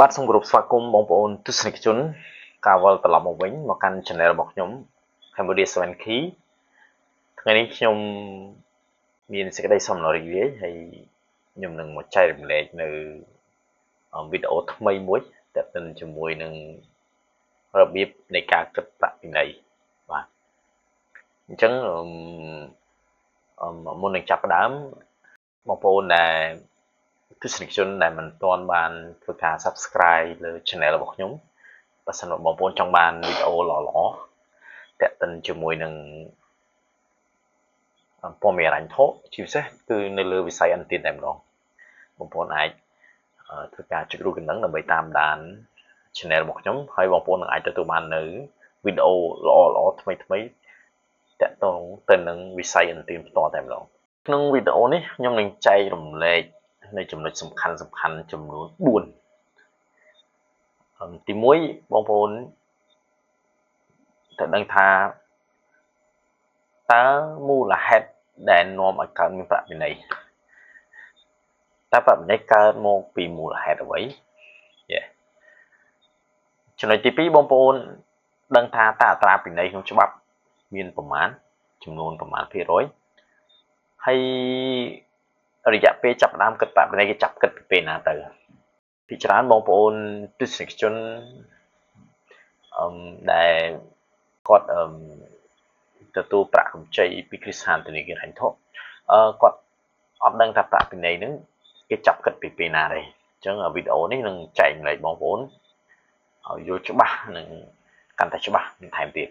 បាទសូមគោរពស្វាគមន៍បងប្អូនទស្សនិកជនការវិលត្រឡប់មកវិញមកកាន់ Channel របស់ខ្ញុំ Cambodia 7 Key ថ្ងៃនេះខ្ញុំមានសេចក្តីសំណរីករាយហើយខ្ញុំនឹងមកចែករំលែកនៅវីដេអូថ្មីមួយទាក់ទិនជាមួយនឹងរបៀបនៃការគិតប្រាក់ពិន័យបាទអញ្ចឹងមុននឹងចាប់ផ្ដើមបងប្អូនដែលទស្សនិកជនដែលមិនទាន់បានធ្វើការ Subscribe លើ Channel របស់ខ្ញុំបើសិនបងប្អូនចង់បានវីដេអូល្អៗទាក់ទិនជាមួយនឹងព័ត៌មានហិរញ្ញវត្ថុជាពិសេសគឺនៅលើវិស័យឥណទានតែម្ដងបងប្អូនអាចធ្វើការចុចរូបកណ្ដឹងដើម្បីតាមដាន Channel របស់ខ្ញុំហើយបងប្អូននឹងអាចទទួលបាននៅវីដេអូល្អៗថ្មីៗទាក់ទងទៅនឹងវិស័យឥណទានផ្ទាល់តែម្ដងក្នុងវីដេអូនេះខ្ញុំនឹងចែករំលែកនៅចំណុចសំខាន់ចំនួន4ទី1បងប្អូនត្រូវដឹងថាតើមូលហេតុដែលនាំឲ្យកើតមានប្រាក់ពិន័យតើប្រាក់ពិន័យកើតមកពីមូលហេតុអ្វីចំណុចទី2បងប្អូនដឹងថាតើអត្រាពិន័យក្នុងច្បាប់មានប្រមាណចំនួនប្រមាណភាគរយហើយរយៈពេលចាប់ផ្ដើមគិតប្រាក់ពិន័យគេចាប់គិតពីពេលណាទៅពីច្រើនបងប្អូនទស្សនិកជនដែលគាត់ទទួលប្រាក់កម្ចីពីគ្រឹះស្ថានធនាគារហិរញ្ញវត្ថុគាត់អត់ដឹងថាប្រាក់ពិន័យហ្នឹងគេចាប់គិតពីពេលណាទេអញ្ចឹងវីដេអូនេះនឹងចែករំលែកបងប្អូនឲ្យយល់ច្បាស់និងកាន់តែច្បាស់បន្ថែមទៀត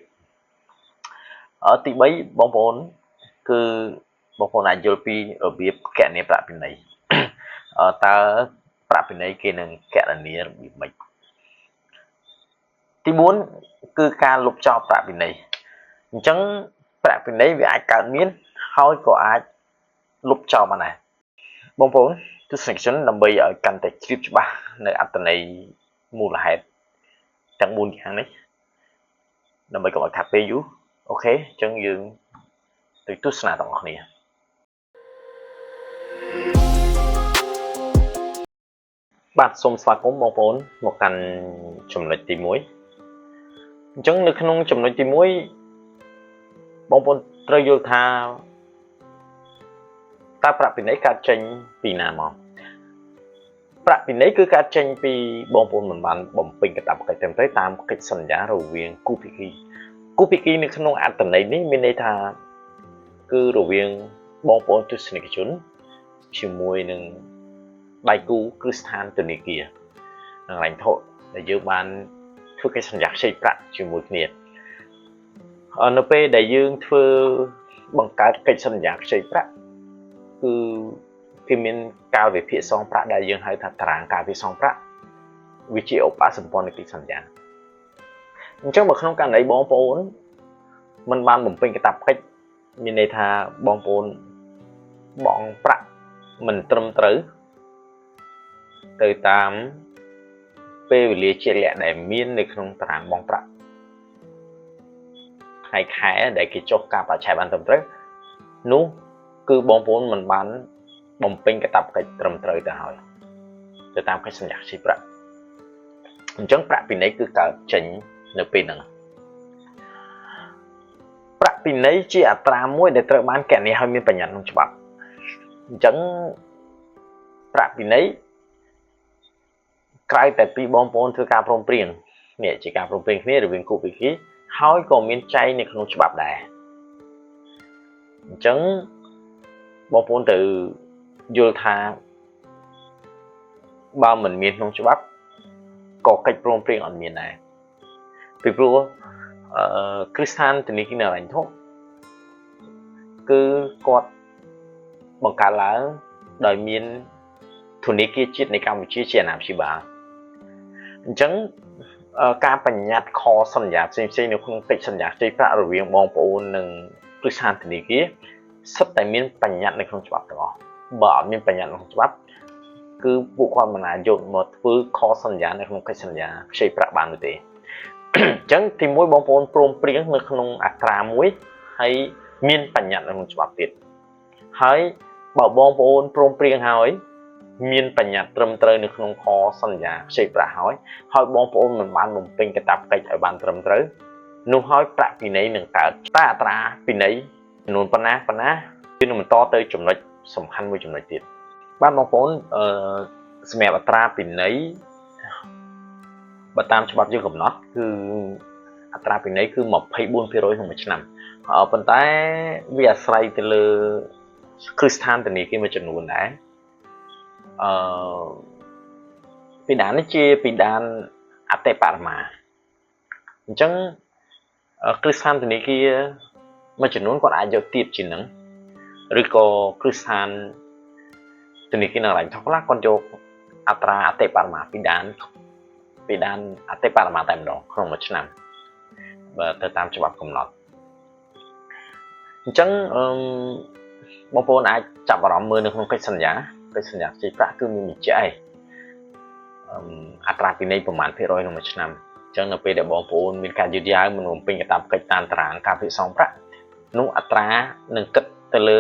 ទី3បងប្អូនគឺបងប្អូនអាចយល់ពីរបៀបគណនាប្រាក់ពិន័យតើប្រាក់ពិន័យគេនឹងគណនារបៀបម៉េចទី4គឺការលុបចោលប្រាក់ពិន័យអញ្ចឹងប្រាក់ពិន័យវាអាចកើតមានហើយក៏អាចលុបចោលបានដែរបងប្អូនទស្សនិកជនដើម្បីឲ្យកាន់តែជ្រាបច្បាស់នៅអត្ថន័យមូលហេតុទាំង4យ៉ាងនេះដើម្បីកុំឲ្យខាតពេលយូរ OK អញ្ចឹងយើងទៅទស្សនាទាំងអស់គ្នាបាទសូមស្វាគមន៍បងប្អូនមកកាន់ចំណុចទី1អញ្ចឹងនៅក្នុងចំណុចទី1បងប្អូនត្រូវយល់ថាតើប្រាក់ពិន័យកើតចេញពីណាមកប្រាក់ពិន័យគឺកើតចេញពីបងប្អូនមិនបានបំពេញកាតព្វកិច្ចត្រឹមត្រូវតាមកិច្ចសន្យារវាងគូភាគីគូភាគីនៅក្នុងអត្ថន័យនេះមានន័យថាគឺរវាងបងប្អូនទស្សនិកជនជាមួយនឹងដៃគូគ្រឹះស្ថានធនាគារនិងហិរញ្ញវត្ថុដែលយើងបានធ្វើកិច្ចសន្យាខ្ចីប្រាក់ជាមួយគ្នានៅពេលដែលយើងធ្វើបង្កើតកិច្ចសន្យាខ្ចីប្រាក់គឺគេមានកាលវិភាគសងប្រាក់ដែលយើងហៅថាតារាងកាលវិភាគសងប្រាក់វាជាឧបសម្ព័ន្ធនៃកិច្ចសន្យាអញ្ចឹងបើក្នុងករណីបងប្អូនមិនបានបំពេញកាតព្វកិច្ចមានន័យថាបងប្អូនបង់ប្រាក់មិនត្រឹមត្រូវទៅតាមពេលវេលាជាក់លាក់ដែលមាននៅក្នុងតារាងបង់ប្រាក់ថ្ងៃខែដែលគេចុះការបរិច្ឆេទបានត្រឹមត្រូវនោះគឺបងប្អូនមិនបានបំពេញកាតព្វកិច្ចត្រឹមត្រូវទៅហើយទៅតាមកិច្ចសន្យាខ្ចីប្រាក់អញ្ចឹងប្រាក់ពិន័យគឺកើតចេញនៅពេលហ្នឹងប្រាក់ពិន័យជាអត្រាមួយដែលត្រូវបានគណនាឲ្យមានបញ្ញត្តិក្នុងច្បាប់អញ្ចឹងប្រាក់ពិន័យក្រៅតែពីបងប្អូនធ្វើការព្រមព្រៀងនេះជាការព្រមព្រៀងគ្នារវាងគូភាគីហើយក៏មានចែងនៅក្នុងច្បាប់ដែរអញ្ចឹងបងប្អូនត្រូវយល់ថាបើមិនមានក្នុងច្បាប់ក៏កិច្ចព្រមព្រៀងអត់មានដែរពីព្រោះគ្រឹះស្ថានធនាគារហិរញ្ញវត្ថុគឺគាត់បង្កើតឡើងដោយមានធនាគារជាតិនៃកម្ពុជាជាអាណាព្យាបាលអញ្ចឹងការបញ្ញត្តិខសន្យាផ្សេងៗនៅក្នុងកិច្ចសន្យាខ្ចីប្រាក់រវាងបងប្អូននិងគ្រឹះស្ថានធនាគារសុទ្ធតែមានបញ្ញត្តិនៅក្នុងច្បាប់ទាំងអស់បើអត់មានបញ្ញត្តិក្នុងច្បាប់គឺពួកគាត់មិនអាចយកមកធ្វើខសន្យានៅក្នុងកិច្ចសន្យាខ្ចីប្រាក់បាននោះទេអញ្ចឹងទីមួយបងប្អូនព្រមព្រៀងនៅក្នុងអត្រាមួយហើយមានបញ្ញត្តិនៅក្នុងច្បាប់ទៀតហើយបើបងប្អូនព្រមព្រៀងហើយ មានបញ្ញត្តិត្រឹមត្រូវនៅក្នុងខសន្យាខ្ចីប្រាក់ហើយហើយបងប្អូនមិនបានបំពេញកាតព្វកិច្ចឲ្យបានត្រឹមត្រូវនោះហើយប្រាក់ពិន័យនឹងកើតតែអត្រាពិន័យចំនួនប៉ុណ្ណាប៉ុណ្ណាគឺនឹងបន្តទៅចំណុចសំខាន់មួយចំណុចទៀតបាទបងប្អូនអឺសម្រាប់អត្រាពិន័យបើតាមច្បាប់យើងកំណត់គឺអត្រាពិន័យគឺ24%ក្នុងមួយឆ្នាំប៉ុន្តែវាអាស្រ័យទៅលើគ្រឹះស្ថានធនាគារមួយចំនួនដែរអឺពិដាននេះជាពិដានអតិបរមាអញ្ចឹងគ្រឹះស្ថានធនាគារមួយចំនួនគាត់អាចយកទៀបជាងនឹងឬក៏គ្រឹះស្ថានធនាគារនៅកន្លែងថោកខ្លះគាត់យកអត្រាអតិបរមាពិដានអតិបរមាតែម្ដងក្នុងមួយឆ្នាំបើទៅតាមច្បាប់កំណត់អញ្ចឹងអឺបងប្អូនអាចចាប់អារម្មណ៍មើលនៅក្នុងកិច្ចសន្យាខ្ចីប្រាក់គឺមានបញ្ជាក់ឯងអត្រាពិន័យប្រមាណភាគរយក្នុងមួយឆ្នាំអញ្ចឹងនៅពេលដែលបងប្អូនមានការយឺតយ៉ាវមិនបំពេញកាតព្វកិច្ចតាមតារាងការពិសងប្រាក់នោះអត្រានឹងគិតទៅលើ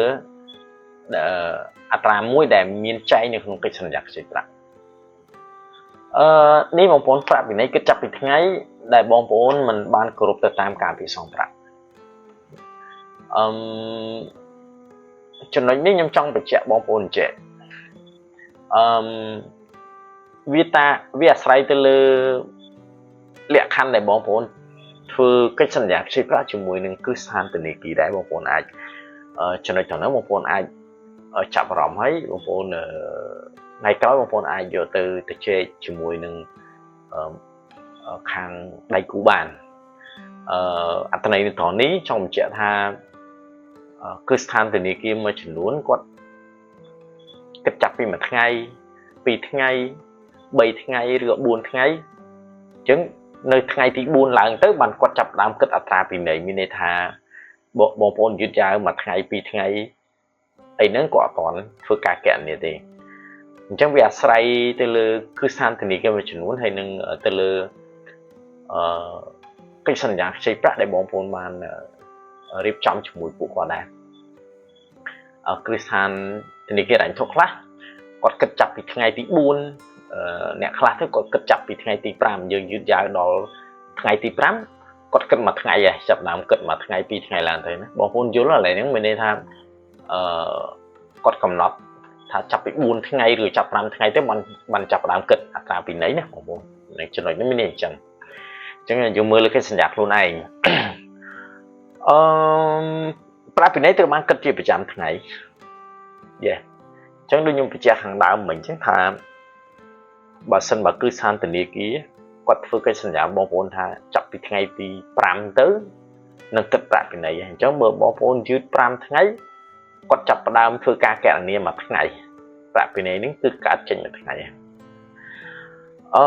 អត្រាមួយដែលមានចែងនៅក្នុងកិច្ចសន្យាខ្ចីប្រាក់នេះបងប្អូនប្រាក់ពិន័យគិតចាប់ពីថ្ងៃដែលបងប្អូនមិនបានគោរពទៅតាមការពិសងប្រាក់អឺចំណុចនេះខ្ញុំចង់បញ្ជាក់បងប្អូនចេះអឺវាតាវាអាស្រ័យទៅលើលក្ខខណ្ឌដែលបងប្អូនធ្វើកិច្ចសន្យាខ្ចីប្រាក់ជាមួយនឹងគ្រឹះស្ថានធនាគារដែរបងប្អូនអាចចំណុចត្រង់ហ្នឹងបងប្អូនអាចចាប់អារម្មណ៍ហើយបងប្អូនថ្ងៃក្រោយបងប្អូនអាចយកទៅទៅជែកជាមួយនឹងខាងដៃគូបានអត្ថន័យនៅត្រង់នេះចង់បញ្ជាក់ថាគ្រឹះស្ថានធនាគារមួយចំនួនគាត់គិតចាប់ពីមួយថ្ងៃពីរថ្ងៃ3ថ្ងៃឬ4ថ្ងៃអញ្ចឹងនៅថ្ងៃទី4ឡើងទៅបានគាត់ចាប់ដើមគិតអត្រាពិន័យមានន័យថាបងប្អូនយឺតយ៉ាវមួយថ្ងៃពីរថ្ងៃអីហ្នឹងក៏អត់ទាន់ធ្វើការកណនាទេអញ្ចឹងវាអាស្រ័យទៅលើគ្រឹះស្ថានធនាគារមួយចំនួនហើយនឹងទៅលើអឺកិច្ចសន្យាខ្ចីប្រាក់ដែលបងប្អូនបានរៀបចំជាមួយពួកគាត់ដែរគ្រឹះស្ថានធនាគារហិរញ្ញវត្ថុខ្លះគាត់គិតចាប់ពីថ្ងៃទី4អ្នកខ្លះទៅគាត់គិតចាប់ពីថ្ងៃទី5យើងយឺតយ៉ាវដល់ថ្ងៃទី5គាត់គិតមួយថ្ងៃហើយចាប់ដើមគិតមួយថ្ងៃពីរថ្ងៃឡើងទៅណាបងប្អូនយល់ឥឡូវហ្នឹងមានន័យថាអឺគាត់កំណត់ថាចាប់ពី4ថ្ងៃឬចាប់5ថ្ងៃទៅបានចាប់ដើមគិតអត្រាពិន័យណាបងប្អូននឹងចំណុចនេះមានន័យអញ្ចឹងយើងមើលលើកិច្ចសន្យាខ្លួនឯងអឺប្រាក់ពិន័យត្រូវបានគិតជាប្រចាំថ្ងៃយេអញ្ចឹងដូចខ្ញុំបញ្ជាក់ខាងដើមមិញអញ្ចឹងថាបើសិនបើគ្រឹះស្ថានធនាគារគាត់ធ្វើកិច្ចសន្យាបងប្អូនថាចាប់ពីថ្ងៃទី5ទៅនឹងគិតប្រាក់ពិន័យអញ្ចឹងបើបងប្អូនយឺត5ថ្ងៃគាត់ចាប់ផ្ដើមធ្វើការកណនាមួយថ្ងៃប្រាក់ពិន័យនេះគឺកើតចេញមួយថ្ងៃអឺ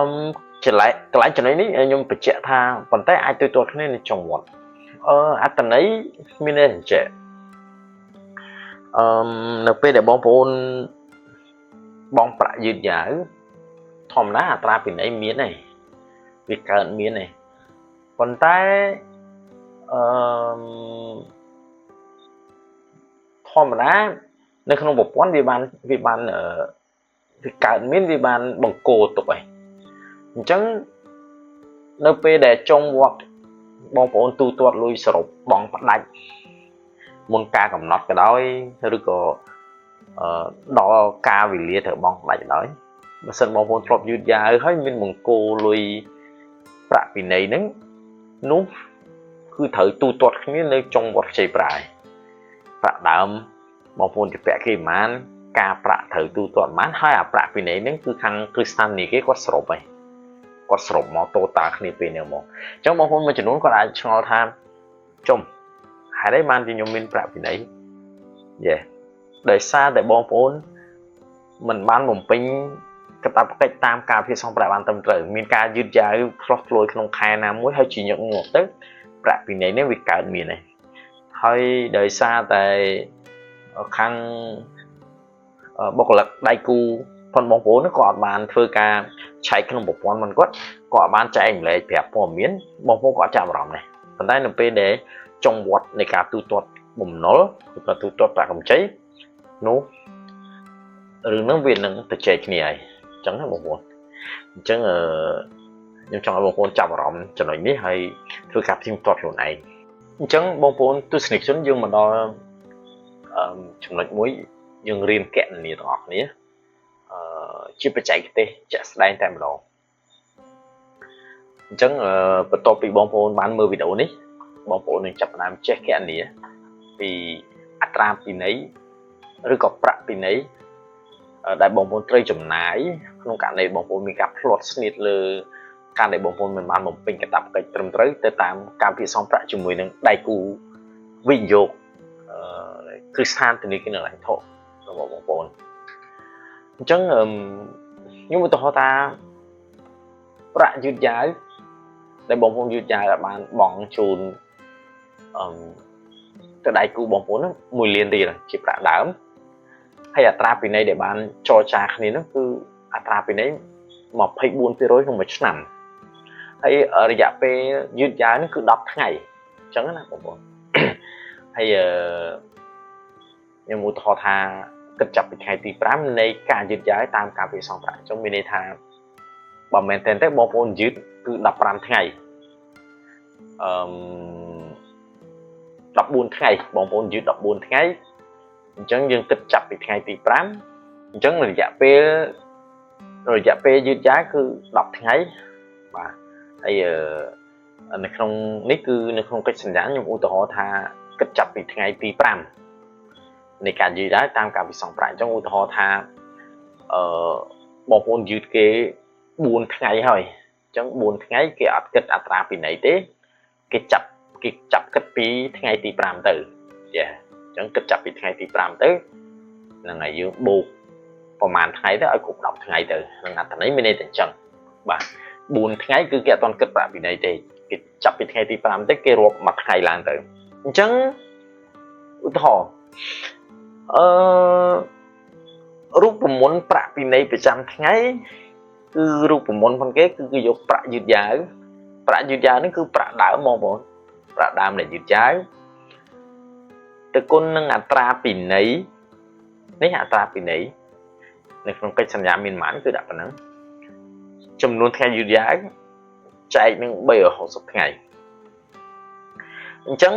ចម្លែកកន្លែងចំណុចនេះខ្ញុំបញ្ជាក់ថាប៉ុន្តែអាចទទួលទាត់គ្នានៅចុងវត្តអត្តន័យមានន័យអញ្ចឹងនៅពេលដែលបងប្អូនបងប្រាក់យឺតយ៉ាវធម្មតាអត្រាពិន័យមានហើយវាកើតមានហើយប៉ុន្តែអឺធម្មតានៅក្នុងប្រព័ន្ធវាកើតមានវាបានបង្កទុកហើយអញ្ចឹងនៅពេលដែលចុងវត្តបងប្អូនទូទាត់លុយសរុបបងផ្ដាច់មុនការកំណត់ក៏ដោយឬក៏ដល់ការវេលាត្រូវបងផ្ដាច់ក៏ដោយបើសិនបងប្អូនធ្លាប់យឺតយ៉ាវហើយមានបង្គោលលុយប្រាក់ពិន័យហ្នឹងនោះគឺត្រូវទូទាត់គ្នានៅចុងវត្តខ្ចីប្រាក់ប្រាក់ដើមបងប្អូនជពាក់គេប្រហែលការប្រាក់ត្រូវទូទាត់ប្រហែលហើយអាប្រាក់ពិន័យហ្នឹងគឺខាងគ្រឹះស្ថាននេះគេគាត់សរុបហើយគាត់សរុបមកតូតាគ្នាពេលនេះមកអញ្ចឹងបងប្អូនមួយចំនួនគាត់អាចឆ្ងល់ថាចុំហេតុអីបានជាខ្ញុំមានប្រាក់ពិន័យយេដោយសារតែបងប្អូនមិនបានបំពេញកាតព្វកិច្ចតាមការពិសងប្រាក់បានត្រឹមត្រូវមានការយឺតយ៉ាវឆ្លោះឆ្លួយក្នុងខែណាមួយហើយជាញឹកញាប់ទៅប្រាក់ពិន័យនេះវាកើតមានហើយហើយដោយសារតែខាងបុគ្គលិកដៃគូផងបងប្អូនក៏អត់បានធ្វើការឆែកក្នុងប្រព័ន្ធមិនគាត់ក៏អត់បានចែកម្លែកប្រាប់ព័ត៌មានបងប្អូនក៏អត់ចាប់អារម្មណ៍ដែរប៉ុន្តែនៅពេលដែលចុងវត្តនៃការទូទាត់បំណុលឬក៏ទូទាត់ប្រាក់កម្ចីនោះ រឿងហ្នឹងវានឹងទៅចែកគ្នាហើយអញ្ចឹងណាបងប្អូនអញ្ចឹងអឺខ្ញុំចង់ឲ្យបងប្អូនចាប់អារម្មណ៍ចំណុចនេះហើយធ្វើការផ្ទៀងផ្ទាត់ខ្លួនឯងអញ្ចឹងបងប្អូនទស្សនិកជនយើងមកដល់អឺចំណុចមួយយើងរៀនកណនាទាំងអស់គ្នាអឺជាបច្ចេកទេសជាក់ស្ដែងតែម្ដងអញ្ចឹងបន្ទាប់ពីបងប្អូនបានមើលវីដេអូនេះបងប្អូននឹងចាប់ផ្ដើមចេះកណនាពីអត្រាពិន័យឬក៏ប្រាក់ពិន័យដែលបងប្អូនត្រូវចំណាយក្នុងករណីបងប្អូនមានការភ្លាត់ស្នៀតលើការដែលបងប្អូនមិនបានបំពេញកាតព្វកិច្ចត្រឹមត្រូវទៅតាមការពិសងប្រាក់ជាមួយនឹងដៃគូវិនិយោគគ្រឹះស្ថានធនាគារហិរញ្ញវត្ថុរបស់បងប្អូនអញ្ចឹងខ្ញុំឧទាហរណ៍ថាប្រាក់យឺតយ៉ាវដែលបងប្អូនយឺតយ៉ាវឲ្យបានបង់ជូនអឺទៅដៃគូបងប្អូនហ្នឹង1លានរៀលជាប្រាក់ដើមហើយអត្រាពិន័យដែលបានចរចាគ្នានោះគឺអត្រាពិន័យ24%ក្នុងមួយឆ្នាំហើយរយៈពេលយឺតយ៉ាវនេះគឺ10ថ្ងៃអញ្ចឹងណាបងប្អូនហើយខ្ញុំឧទាហរណ៍ថាគិតចាប់ពីថ្ងៃទី5នៃការយឺតយ៉ាវតាមការពិសងប្រាក់អញ្ចឹងមានន័យថាបើមែនទែនទៅបងប្អូនយឺតគឺ15ថ្ងៃអឺ14ថ្ងៃបងប្អូនយឺត14ថ្ងៃអញ្ចឹងយើងគិតចាប់ពីថ្ងៃទី5អញ្ចឹងរយៈពេលយឺតយ៉ាវគឺ10ថ្ងៃបាទហើយនៅក្នុងនេះគឺនៅក្នុងកិច្ចសន្យាខ្ញុំឧទាហរណ៍ថាគិតចាប់ពីថ្ងៃទី5នៃការយឺតយ៉ាវតាមការពិសងប្រាក់អញ្ចឹងឧទាហរណ៍ថាអឺបងប្អូនយឺតគេ4ថ្ងៃហើយអញ្ចឹង4ថ្ងៃគេអត់គិតអត្រាពិន័យទេគេចាប់គិតពីថ្ងៃទី5ទៅចាអញ្ចឹងគិតចាប់ពីថ្ងៃទី5ទៅហ្នឹងហើយយើងបូកប្រហែលថ្ងៃទៅឲ្យគ្រប់10ថ្ងៃទៅនឹងអត្ថន័យមានន័យតែអញ្ចឹងបាទ4ថ្ងៃគឺគេអត់ទាន់គិតប្រាក់ពិន័យទេគេចាប់ពីថ្ងៃទី5ទៅគេរាប់មួយថ្ងៃឡើងទៅអញ្ចឹងឧទាហរណ៍អឺរូបមន្តប្រាក់ពិន័យប្រចាំថ្ងៃគឺរូបមន្តផងគេគឺគេយកប្រាក់យឺតយ៉ាវប្រាក់យឺតយ៉ាវនេះគឺប្រាក់ដើមបងប្អូនប្រាក់ដើមដែលយឺតយ៉ាវទៅគុណនឹងអត្រាពិន័យនេះអត្រាពិន័យនៅក្នុងកិច្ចសន្យាមានប៉ុន្មានគឺដាក់ប៉ុណ្ណឹងចំនួនថ្ងៃយឺតយ៉ាវចែកនឹង360ថ្ងៃអញ្ចឹង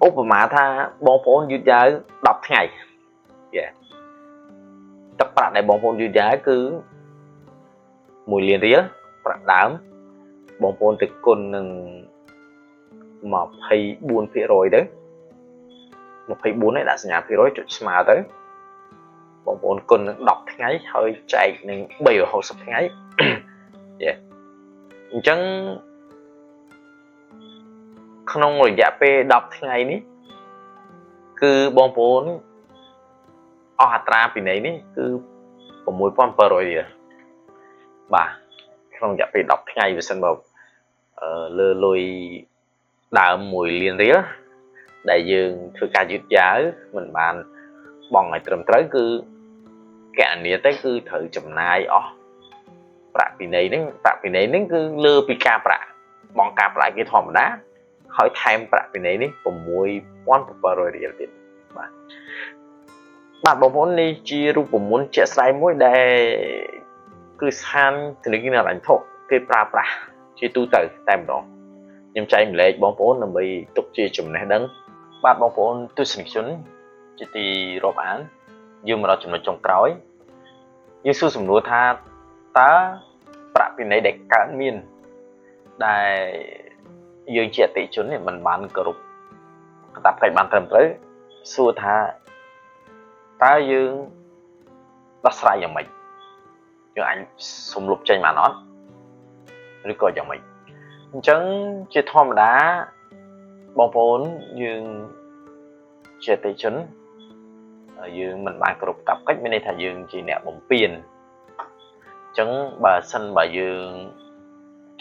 ឧបមាថាបងប្អូនយឺតយ៉ាវ10ថ្ងៃយ៉ាទឹកប្រាក់ដែលបងប្អូនយឺតយ៉ាវគឺ1លានរៀលប្រាក់ដើមបងប្អូនទៅគុណនឹង24%ទៅ24នេះដាក់សញ្ញាភាគរយចុចស្មើទៅបងប្អូនគុណនឹង10ថ្ងៃហើយចែកនឹង360ថ្ងៃយេអញ្ចឹងក្នុងរយៈពេល10ថ្ងៃនេះគឺបងប្អូនអស់អត្រាពិន័យនេះគឺ6700រៀលបាទក្នុងរយៈពេល10ថ្ងៃបើសិនមកលើលុយដើម1លានរៀលដែលយើងធ្វើការយឺតយ៉ាវមិនបានបង់ឲ្យត្រឹមត្រូវគឺកណនាទៅគឺត្រូវចំណាយអស់ប្រាក់ពិន័យហ្នឹងប្រាក់ពិន័យហ្នឹងគឺលើពីការប្រាក់បង់ការប្រាក់គេធម្មតាហើយថែមប្រាក់ពិន័យនេះ6700រៀលទៀតបាទបាទបងប្អូននេះជារូបមន្តជាក់ស្ដែងមួយដែលគឺស្ថានធនាគារហិរញ្ញវត្ថុគេប្រើប្រាស់ជាទូទៅតែម្ដងខ្ញុំចែកម្លែកបងប្អូនដើម្បីទុកជាចំណេះដឹងបាទបងប្អូនទស្សនិកជនជាទីរាប់អានយើងមកដល់ចំណុចចុងក្រោយយើងសួរសំណួរថាតើប្រាក់ពិន័យដែលកើតមានដែលយើងជាអតិថិជននេះមិនបានគោរពកាតព្វកិច្ចបានត្រឹមត្រូវសួរថាតើយើងដោះស្រាយយ៉ាងម៉េចយើងអាចសុំលុបចេញបានអត់ឬក៏យ៉ាងម៉េចអញ្ចឹងជាធម្មតាបងប្អូនយើងជាអតិថិជនយើងមិនបានគោរពកាតព្វកិច្ចមានន័យថាយើងជាអ្នកបំពានអញ្ចឹងបើសិនបើយើង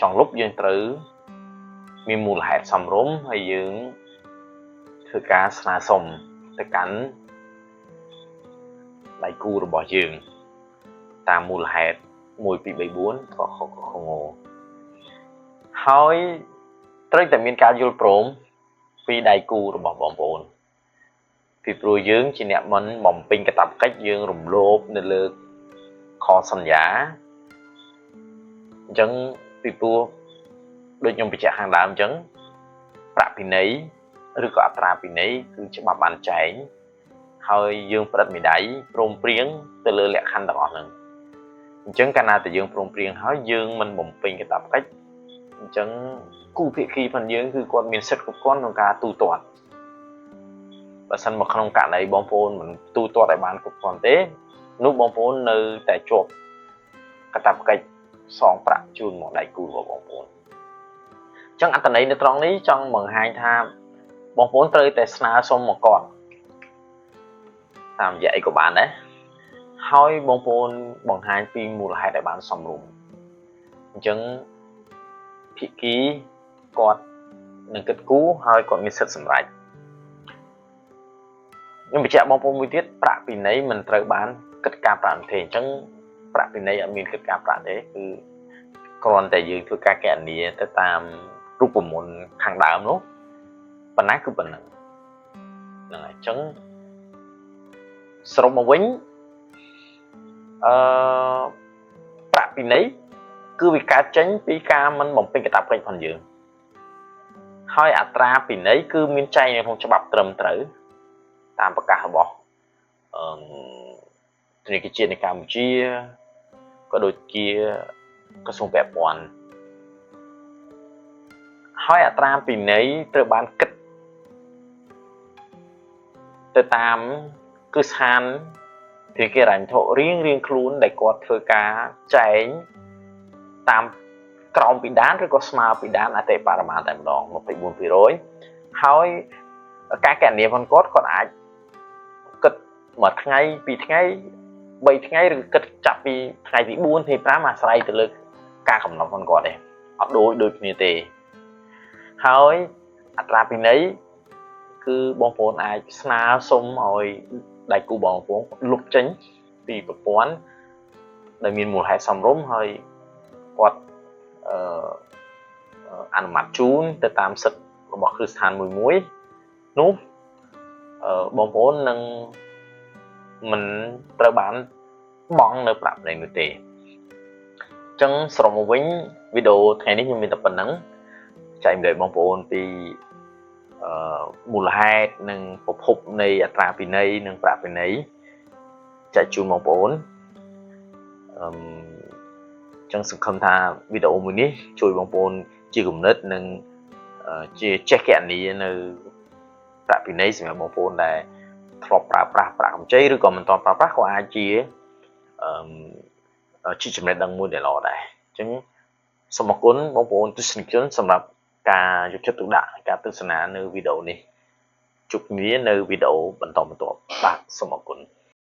ចង់លុបយើងត្រូវមានមូលហេតុសមរម្យហើយយើងធ្វើការស្នើសុំទៅកាន់ដៃគូរបស់យើងតាមមូលហេតុ1 2 3 4កខកខងហើយត្រូវតែមានការយល់ព្រមពីដៃគូរបស់បងប្អូន ពីព្រោះយើងជាអ្នកមិនបំពេញកាតព្វកិច្ចយើងរំលោភនៅលើខសន្យាអញ្ចឹងពីព្រោះដូចខ្ញុំបញ្ជាក់ខាងដើមអញ្ចឹងប្រាក់ពិន័យឬក៏អត្រាពិន័យគឺច្បាប់បានចែងហើយយើងផ្តិតមេដៃព្រមព្រៀងទៅលើលក្ខខណ្ឌទាំងអស់ហ្នឹងអញ្ចឹងកាលណាតែយើងព្រមព្រៀងហើយយើងមិនបំពេញកាតព្វកិច្ចអញ្ចឹងគូភាគីផងយើងគឺគាត់មានសិទ្ធិគ្រប់គ្រាន់ក្នុងការទូទាត់បើសិនមកក្នុងករណីបងប្អូនមិនទូទាត់ឲ្យបានគ្រប់គ្រាន់ទេនោះបងប្អូននៅតែជាប់កាតព្វកិច្ចសងប្រាក់ជូនមកដៃគូរបស់បងប្អូនអញ្ចឹងអត្ថន័យនៅត្រង់នេះចង់បង្ហាញថាបងប្អូនត្រូវតែស្នើសុំមកគាត់តាមរយៈអីក៏បានដែរហើយបងប្អូនបង្ហាញពីមូលហេតុឲ្យបានសមរម្យអញ្ចឹងភាគីគាត់នឹងគិតគូរហើយគាត់មានសិទ្ធិសម្រេចខ្ញុំបញ្ជាក់បងប្អូនមួយទៀតប្រាក់ពិន័យមិនត្រូវបានគិតការប្រាក់ទេអញ្ចឹងប្រាក់ពិន័យអត់មានគិតការប្រាក់ទេគឺគ្រាន់តែយើងធ្វើការកណនាទៅតាមរូបមន្តខាងដើមនោះប៉ុណ្ណាគឺប៉ុណ្ណឹងហ្នឹងហើយអញ្ចឹងសរុបមកវិញអឺប្រាក់ពិន័យគឺវាកើតចេញពីការមិនបំពេញកាតព្វកិច្ចរបស់យើងហើយអត្រាពិន័យគឺមានចែងនៅក្នុងច្បាប់ត្រឹមត្រូវតាមប្រកាសរបស់អឺធនាគារជាតិនៃកម្ពុជាក៏ដូចជាក្រសួងពាក់ព័ន្ធហើយអត្រាពិន័យត្រូវបានគិតទៅតាមគឺស្ថានធនាគារហិរញ្ញវត្ថុរៀងរៀងខ្លួនដែលគាត់ធ្វើការចែងតាមក្រោមពិដានឬក៏ស្មើពិដានអតិបរមាតែម្ដង24%ហើយការកណនារបស់គាត់គាត់អាចគិតមួយថ្ងៃពីរថ្ងៃ3ថ្ងៃឬគិតចាប់ពីថ្ងៃទី4ទី5អាស្រ័យទៅលើការកំណត់របស់គាត់ទេអត់ដូចដូចគ្នាទេហើយអត្រាពិន័យគឺបងប្អូនអាចស្នើសុំឲ្យដៃគូបងប្អូនលុបចេញពីប្រព័ន្ធដែលមានមូលហេតុសមរម្យហើយគាត់អឺអនុម័តជូនទៅតាមសិទ្ធិរបស់គ្រឹះស្ថានមួយមួយនោះបងប្អូននឹងមិនត្រូវបានបង់នៅប្រាក់ពិន័យនោះទេអញ្ចឹងសរុបមកវិញវីដេអូថ្ងៃនេះខ្ញុំមានតែប៉ុណ្្នឹងចែករំលែកបងប្អូនពីមូលហេតុនិងប្រភពនៃអត្រាពិន័យនិងប្រាក់ពិន័យចែកជូនបងប្អូនអឺចឹងសង្ឃឹមថាវីដេអូមួយនេះជួយបងប្អូនជាគំនិតនិងជាចេះកណនីនៅប្រាក់ពិន័យសម្រាប់បងប្អូនដែលធ្លាប់ប្រើប្រាស់ប្រាក់កម្ចីឬក៏មិនទាន់ប្រើប្រាស់ក៏អាចជាអឺជាចំណេះដឹងមួយដែលល្អដែរអញ្ចឹងសូមអរគុណបងប្អូនទស្សនិកជនសម្រាប់ការយកចិត្តទុកដាក់ការទស្សនានៅវីដេអូនេះជួបគ្នានៅវីដេអូបន្តបន្ទាប់បាទសូមអរគុណ។